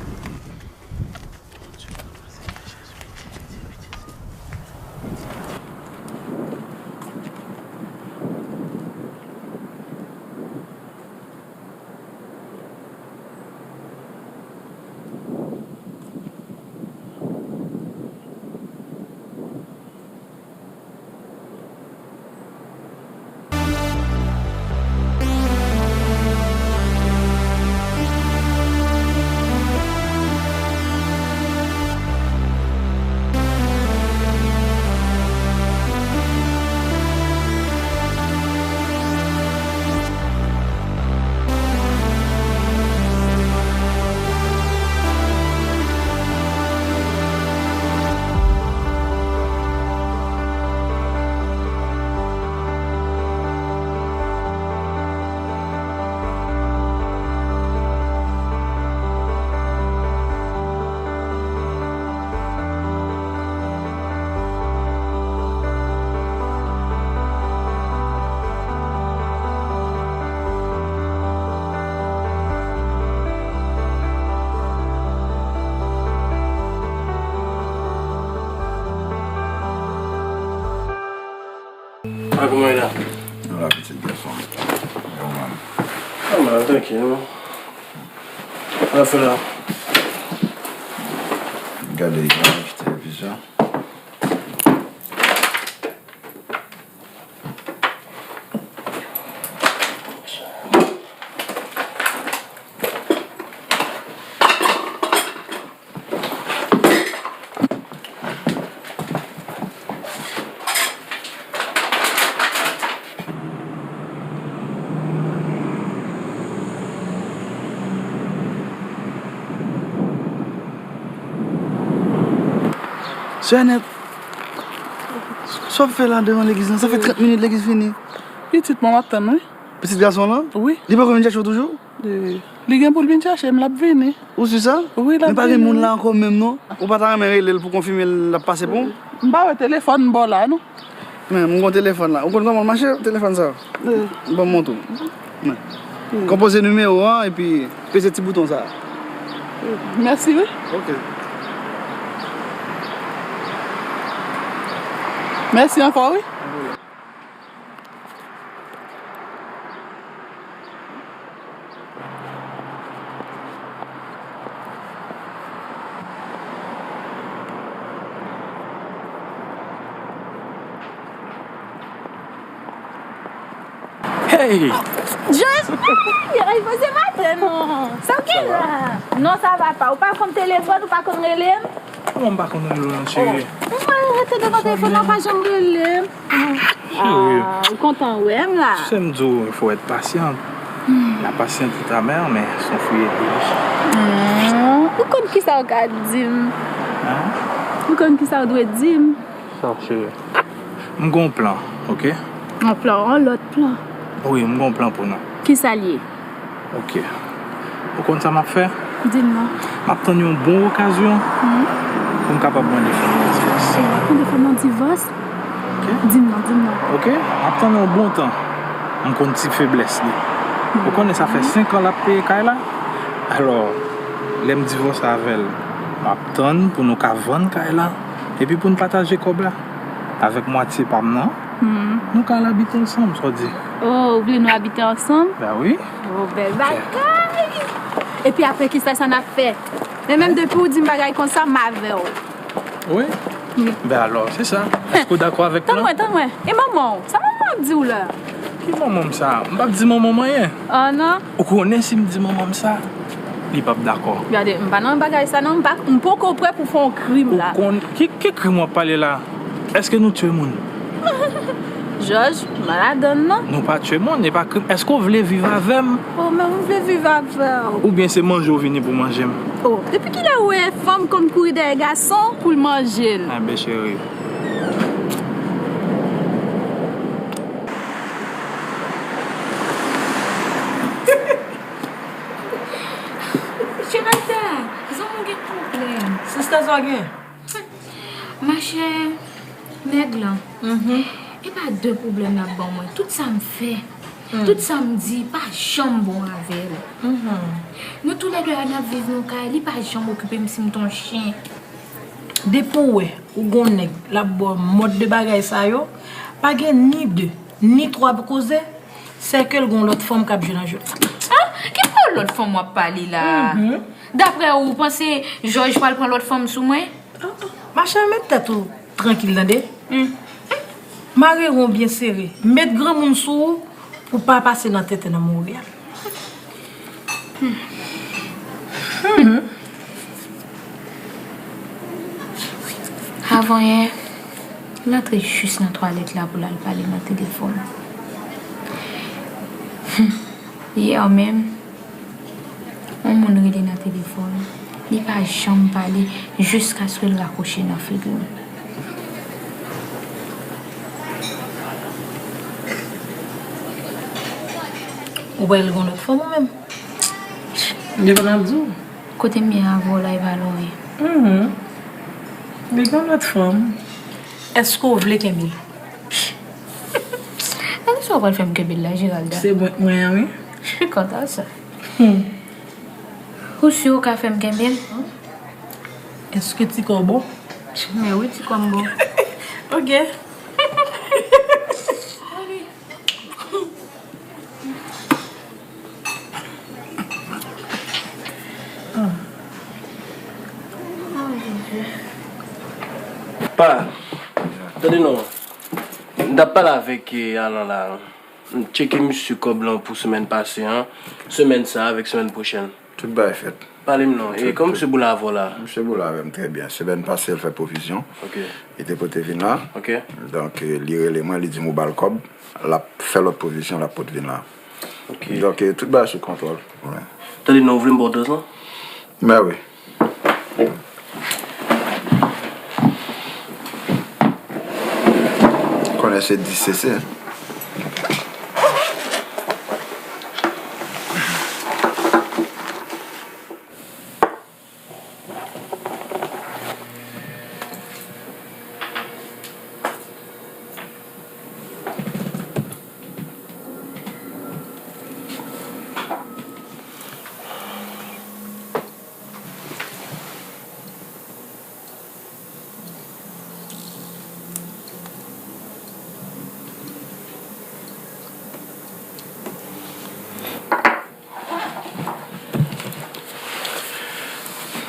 Mwen kòman w ye la? Nou la pitit gason m. Yo man. Anmwey, trankil non. Sa w ap fè la? Gade ekran, televizyon. Janet, sa w ap fè la devan legliz lan? Sa fè trant minit legliz fini. Pitit mwen, m ap tann, wi. Pitit gason w lan? Wi. Li poko vin chèche w toujou? E, li gen pou l vin chèche m, l ap vini. Ou si sa? Wi, l ap vini. Men pa gen moun la ankò menm, non? Ou pa ta renmen rele l pou konfime l ap pase pou ou? M pa wè telefòn m ba w la, non. Men, m gon telefòn la. Ou konn kòman l mache, telefòn sa? Wi. Ban m montre w. Men. Wi. Konpoze nimewo an epi peze ti bouton sa. Wi. Mèsi, wi. Ok. Mèsi ankò, wi. Hey! Just, hey, ay, poze maten non. Sa w gen la? Non, sa va pa. Ou pa konn telefòn, ou pa konn rele m? Kòman m pa konn rele w non, cheri? Mwen rete devan telefòn nan, pa janm rele m. Cheri. Ah, ou kontan wè m la? Se m di w, il faut être patient. La patience est amère, mais son fruit est doux. Hmm, ou konn kisa w ka di m? Hein? Ou konn kisa w dwe di m? Sa, cheri. M gon plan, ok? Yon plan, yon lòt plan? Wi, m gon plan pou nou. Kisa l ye? Ok. Ou konn sa m ap fè? Di m non. M ap tann yon bon okazyon pou m kapab mande fanm nan divòs. Ou ap mande fanm nan divòs? Ok. Di m non, di m non. Ok. M ap tann yon bon tan. M konn ti feblès li. Ou konnen sa fè senk an l ap peye kay la? Alò, lè m divòse avè l, m ap tann pou nou ka vann kay la. Epi pou n pataje kòb la. Avèk mwatye pa m nan, nou ka al abite ansanm, sa w di? Oh, ou vle nou abite ansanm? Ben wi. Oh, bèl bagay! Epi apre kisa sa n ap fè? Men menm depi w di m bagay konsa, m avè w. Wi? Wi. Ben alò, se sa. Èske w dakò avèk plan? Tann mwen, tann mwen. E manman w? Sa manman w ap di w la? Ki manman m sa? M p ap di manman m anyen. Ah non? Ou konnen si m di manman m sa, li p ap dakò. Gade, m pa nan bagay sa non, m pa, m poko prè pou fè yon krim la. Ou konn, ki, ki krim w ap pale la? Èske nou tchwe moun? Jòj, m pa ladann non. Nou pa tchwe moun, e pa krim. Èske w vle viv avè m? Oh, men m vle viv avè w. Oubyen se manje w vini pou manje m? Oh, depi kilè w wè fanm konn kouri dèyè gason pou l manje l? Enben, cheri. Geralda, zanmi w gen pwoblèm. Sista, sa w gen? Machè, nèg lan. Mhm. E pa de pwoblèm l ap ban mwen. Tout sa m fè, tout sa m di, pa janm bon avè l. Mhm. Nou toulède la n ap viv nan kay, li pa janm okipe m si m t on chen. Depi w wè ou gon nèg l ap ba w mòd de bagay sa yo, pa gen ni de, ni twa pou koze, sèke l gon lòt fanm k ap jwe nan jwèt la. Ah, ki pawòl lòt fanm w ap pale la? Mhm. Daprè ou, ou panse Jòj pral pran lòt fanm sou mwen? Ah, ah. Machè, met tèt ou trankil tande. Hmm. Mare won byen sere. Met granmoun sou ou pou pa pase nan tenten nan Monreyal. Avanyè, l antre jis nan twalèt la pou l al pale nan telefòn. Yè menm, yon moun rele nan telefòn. Li pa janm pale jiskaske l rakwoche nan figi m. Ou wè l gon lòt fanm ou menm? Li pa nan di w. Kote m ye avè w la, e pa lwen. Mhm. Li gen lòt fanm. Èske w vle kenbe l? Nan kisa w pral fè m kenbe l la, Geralda? Se mwen k mwen an, wi. M kontan sa. Hmm. Ou si w ka fè m kenbe l? Èske ti kò w bon? Men wi, ti kò m bon. Ok. Pa, tande non. M t ap pale avèk, eh, Alan la. M tcheke misye kòb lan pou semèn pase an, semèn sa a avèk semèn pwochèn. Tout bagay fèt. Pale m non. E kòman misye boule avè w la? Misye boule avè m trè byen. Semèn pase, l fè pwovizyon. Ok. Li te pote vin la. Ok. Donk, eh, li rele mwen, li di m ou ba l kòb. L ap fè lòt pwovizyon, l ap pote vin la. Ok. Donk, eh, tout bagay sou kontwòl. Wi. Tande non, ou vle m ba w dòz lan? Mè wi. Konnen se dis se se.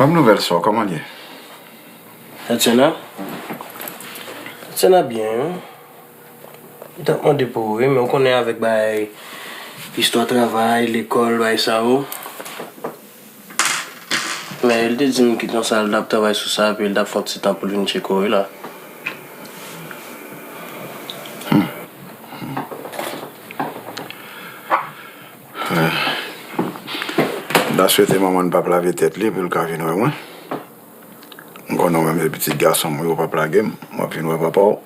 Ban m nouvèl sè w, kòman l ye? Tatiana? Tatiana byen, wi. Li t ap mande pou ou, wi, men ou konnen avèk bagay, istwa travay, lekòl, bagay sa yo. Men li te di m kit yon sal, l t ap travay sou sa, epi l t ap fè yon ti tan pou l vin tcheke w, wi, la. Hmm. M ta swete manman n p ap lave tèt li pou l ka vin wè mwen. M konnen w menm se pitit gason m, wi, ou p ap lage m. M ap vin wè papa w.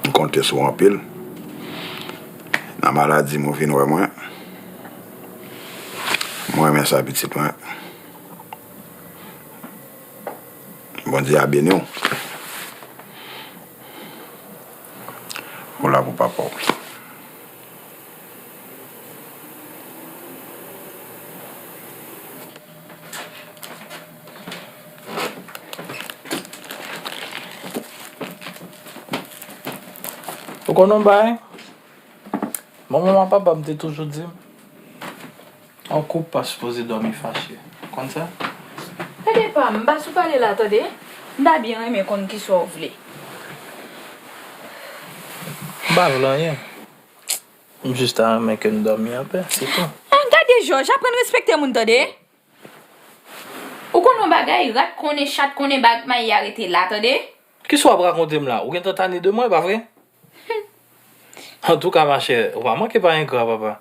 M konte sou w anpil. Nan maladi m, ou vin wè mwen. M renmen sa, pitit mwen. Bondye a beni w. Ou la pou papa w. Ou konn yon bagay? Manman m ak papa m te toujou di m, yon koup pa sipoze dòmi fache. Konn sa? Tande pa m, m pa sou pale la, tande. M ta byen renmen konn kisa w vle. M pa vle anyen. M jis ta renmen ke n dòmi anpè, se tou. Ah, gade Jòj, aprann respekte moun, tande. Ou konn yon bagay, rat konnen, chat konnen, bagay mayi a rete la, tande. Kisa w ap rakonte m la? Ou gentan tane de mwen, pa vre? Antouka, machè, ou pa manke pa engra, papa.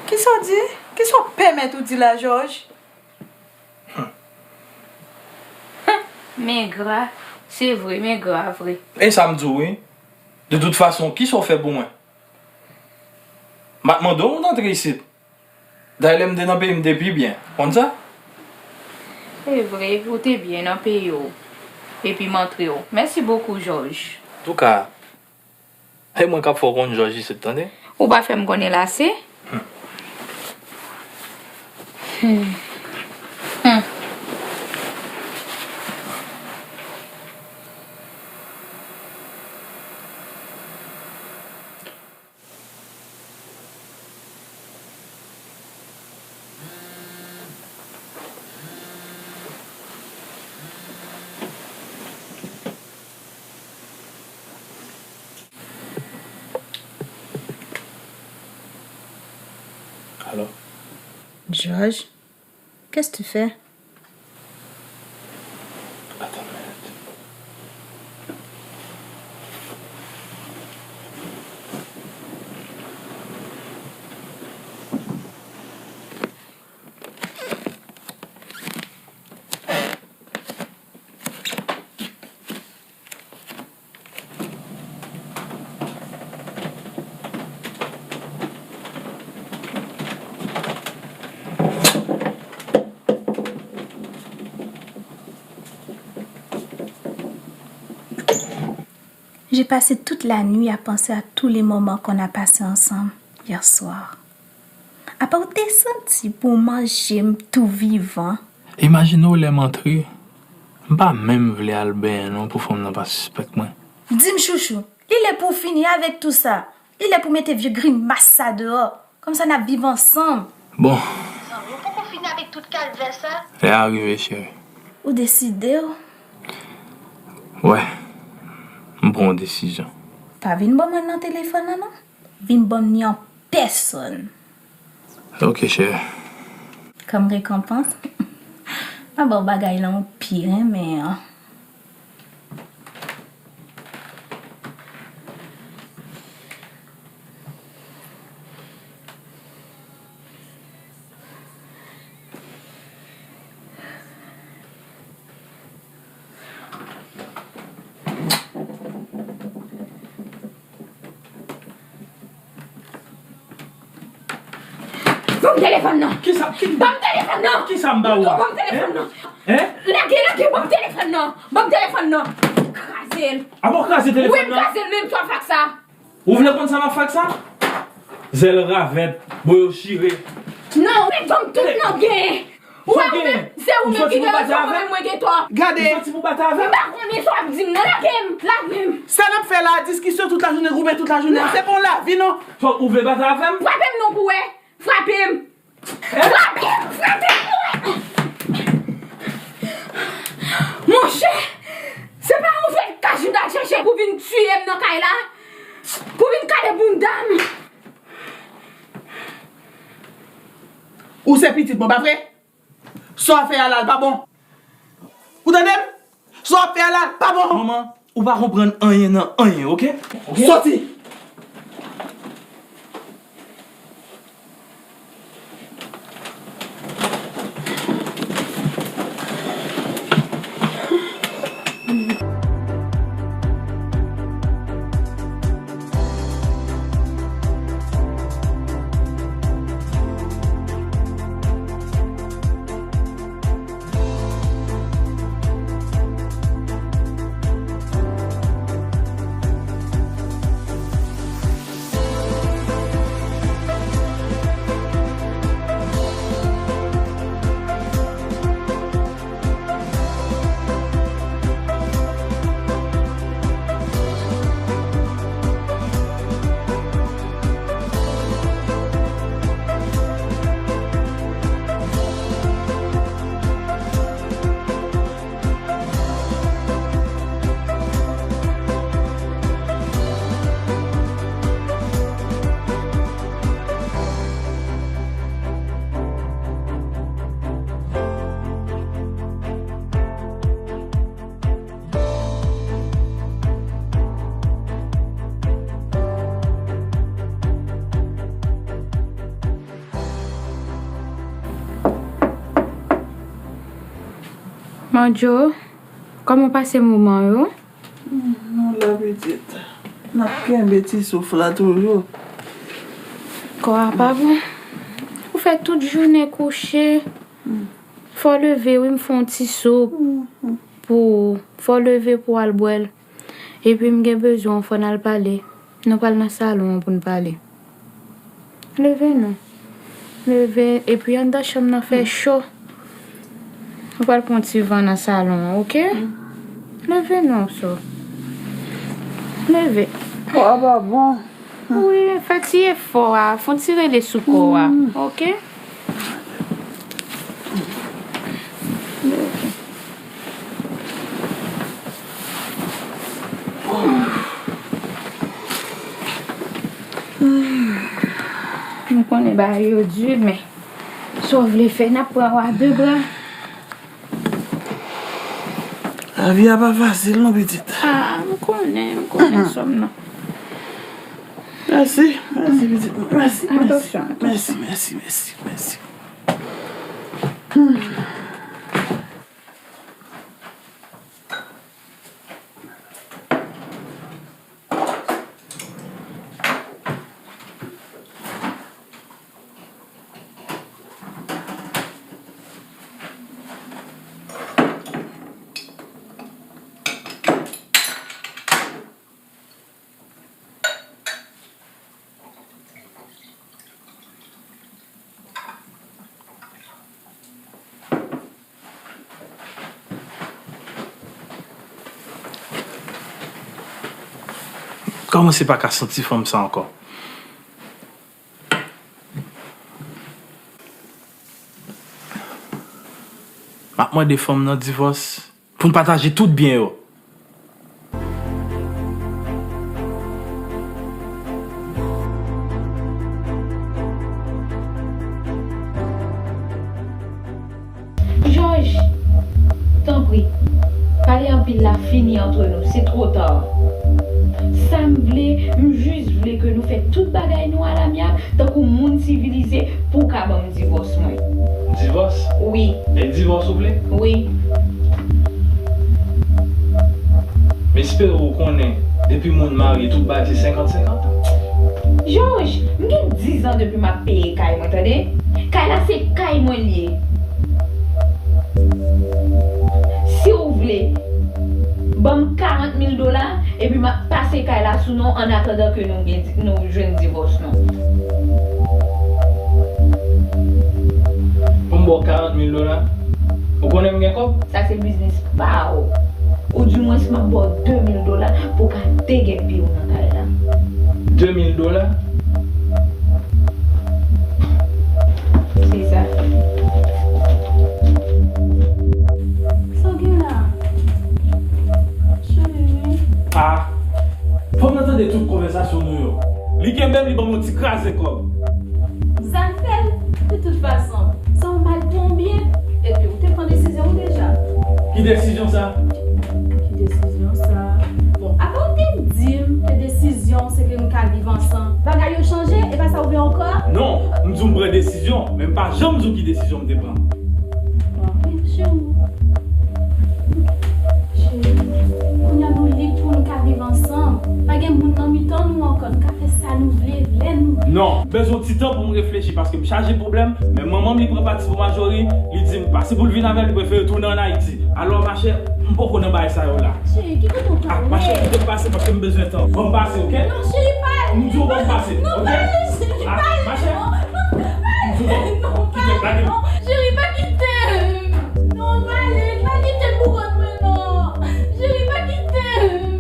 Kisa w di? Kisa w pèmèt ou di la, Jòj? M engra, se vre, m engra vre. E sa m di w, wi. De tout fason, kisa w fè pou mwen? M pa t mande w pou w t antre isit. Dayè, lè m te nan peyi m, m te pi byen. Konn sa? Se vre, ou te byen nan peyi w. Epi m antre w. Mèsi bokou, Jòj. Antouka, se mwen k ap fè w konn Jòj isit, tande? Ou pa fè m konnen la, se? Hmm. Hmm. Hmm. Alo? George, qu'est-ce que tu fais? Attends une minute. J'ai passé toute la nuit à penser à tous les moments qu'on a passés ensemble hier soir. Apa w te santi pou w manje m tou vivan? Imajine w lè m antre, m pa menm vle al benyen non pou fanm nan pa sispèk mwen. Di m chouchou, li lè pou w fini avèk tou sa. Li lè pou w mete vye grimas sa deyò. Kòmsa n ap viv ansanm. Bon. Zanmi, ou poko fini avèk tout kalvè sa? Lè a rive, cheri. Ou deside w? Wè, m pran yon desizyon. Pa vin ban m nan telefòn nan, non. Vin ban m ni an pèsòn. Ok, cheri. Kòm rekonpans, m a ba w bagay lan ou pi renmen an. Ban m telefòn nan. Kisa? Ki... Ban m telefòn nan. Kisa m ba ou a? Ban m telefòn nan. Hein? Lage, lage, ban m telefòn nan. Ban m telefòn nan. Kraze l. A bon, kraze telefòn nan? Wi, m kraze l, men m twa fak sa. Ou vle konn sa m ap fè ak sa? Zèl ravèt, bò yo chire. Non, ou met dòm tout nan gen. Ou wè, ou menm, se ou menm ki gen rezon, mwen menm mwen gen tò. Gade. Ou soti pou batay avè m? M pa konnen sa w ap di m nan, lage m, lage m. Sa n ap fè la, diskisyon tout lajounen, goumen tout lajounen, se pa yon lavi non. Ou vle batay avè m? Frape m non pou wè. Frape m. Frape m, frape m pou wè. Monchè, se pa yon fèt kajou m t al chèche pou vin tiye m nan kay la, pou vin kale bounda m. Ou se pitit mwen, pa vre? Sa w ap fè a la, l pa bon. Ou tande m? Sa w ap fè a la, l pa bon. Manman, ou pa konprann anyen nan anyen, oke? Soti! Mandjo, kòman w pase moman yo? Nou la pitit. N ap kenbe ti souf la toujou. Kò a pa bon. Ou fè tout jounen kouche. Fò w leve wi, m fè yon ti soup pou ou. Fò w leve pou w al bwè l. Epi m gen bezwen w, fò n al pale. Nou pral nan salon an pou n pale. Leve non. Leve, epi anndan chanm nan fè cho. Nou pral pran ti van nan salon an, oke? Leve non, so. Leve. Kò a pa bon. Wi, fè ti efò a, fè yon ti rele sou kò a, oke? M konnen bagay yo di, men sa w vle fè, n ap pran w a de bra. Lavi a pa fasil non, pitit. Ah, m konnen, m konnen, sè m nan. Mèsi, mèsi, pitit mwen. Mèsi, mèsi. Atansyon, atansyon. Mèsi, mèsi, mèsi, mèsi. Kòmanse pa ka santi fanm sa ankò. M ap mande fanm nan divòs. Pou n pataje tout byen yo. Jòj, tanpri, pale anpil la fini antre nou, se twò ta. Sa m vle, m jis vle ke nou fè tout bagay nou alamyab, tankou moun sivilize, pou w ka ban m divòs mwen. Divòs? Wi. E divòs ou vle? Wi. M espere w konnen, depi moun marye, tout bagay se senkant senkant. Jòj, m gen diz an depi m ap peye kay mwen, tande? Kay la se kay mwen l ye. Si w vle, ban m karant mil dola, epi m ap pase kay la sou non w annatandan ke nou gen, nou jwenn divòs nou. Pou m ba w karant mil dola? Ou konnen m gen kòb? Sa se biznis pa w. Oudimwens, m ap ba w de mil dola pou w ka degèpi w nan kay la. De mil dola? Se sa. Sa w gen la? Cheri. Ah, fanm nan tande tout konvèsasyon nou yo. Li kenbe m, li ban m yon ti kraze kòb. Zafè l, de tout fason, sa w mal pran w byen. Epi ou te pran desizyon w deja. Ki desizyon sa? Ki desizyon sa? Bon, apa w te di m ke desizyon w se ke nou ka viv ansanm? Bagay yo chanje, e pa sa w vle ankò? Non, m di w m pran desizyon, men m pa janm di w ki desizyon m te pran. Bon, men cheri, cheri, kounye a nou lib pou nou ka viv ansanm. Pa gen moun nan mitan nou ankò, nou ka fè sa nou vle, lè nou vle. Non, m bezwen ti tan pou m reflechi paske m chaje pwoblèm, men manman m li pran pati pou Majori, li di m pa si pou l vin avè l, li prefere tounen ann Ayiti. Alò, machè, m poko nan bagay sa yo la. Cheri, ki kote w prale? Ah, machè, kite m pase paske m bezwen tan. Ban m pase, oke? Non, cheri, pa ale. M di w ban m pase, oke? Non, pa ale, cheri, pa ale. Ah, machè. Non, non, pa ale. M di w ban m. Non, pa ale, non. Cheri, pa kite m. Non, pa ale, pa kite m pou kont mwen, non. Cheri, pa kite m.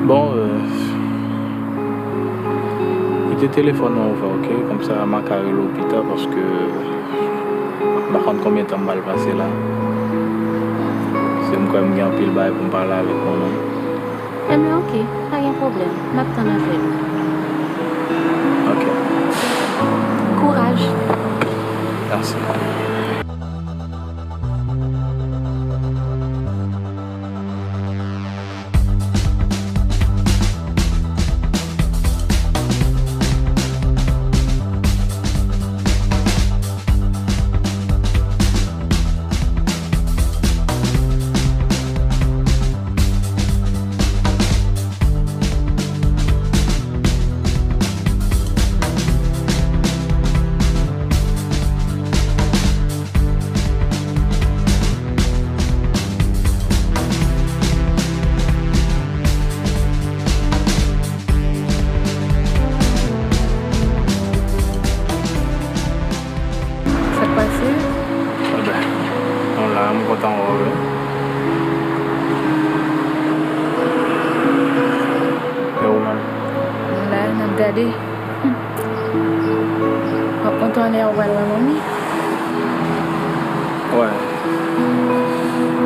Bon, euh, kite telefòn nan ouvè, oke? Kòmsa m a ka rele w pita, paske m pa konn konbyen tan m pral pase la. Se m kwè m gen anpil bagay pou m pale avèk manman m. Enben, oke, pa gen pwoblèm. M ap tann apèl ou. Oke. Kouraj. Mèsi. Sa k pase? Enben, nou la, m kontan wè w wi. E ou menm? Nou la, n ap gade. Hum. W ap kontan lè w pral wè manmi? Wè.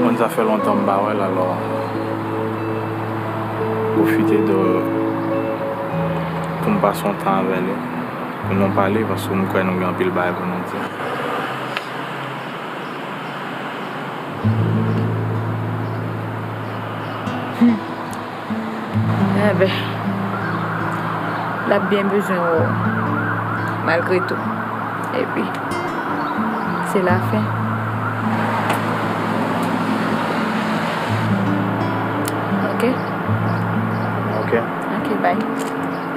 Bon, sa fè lontan m pa wè l, alò pwofite de pou m pase yon tan avè li, pou nou pale, paske m kwè nou gen anpil bagay pou nou di. Hmm. Enben, l ap byen bezwen wè w, malgre tou. Epi, se lafen. Bye.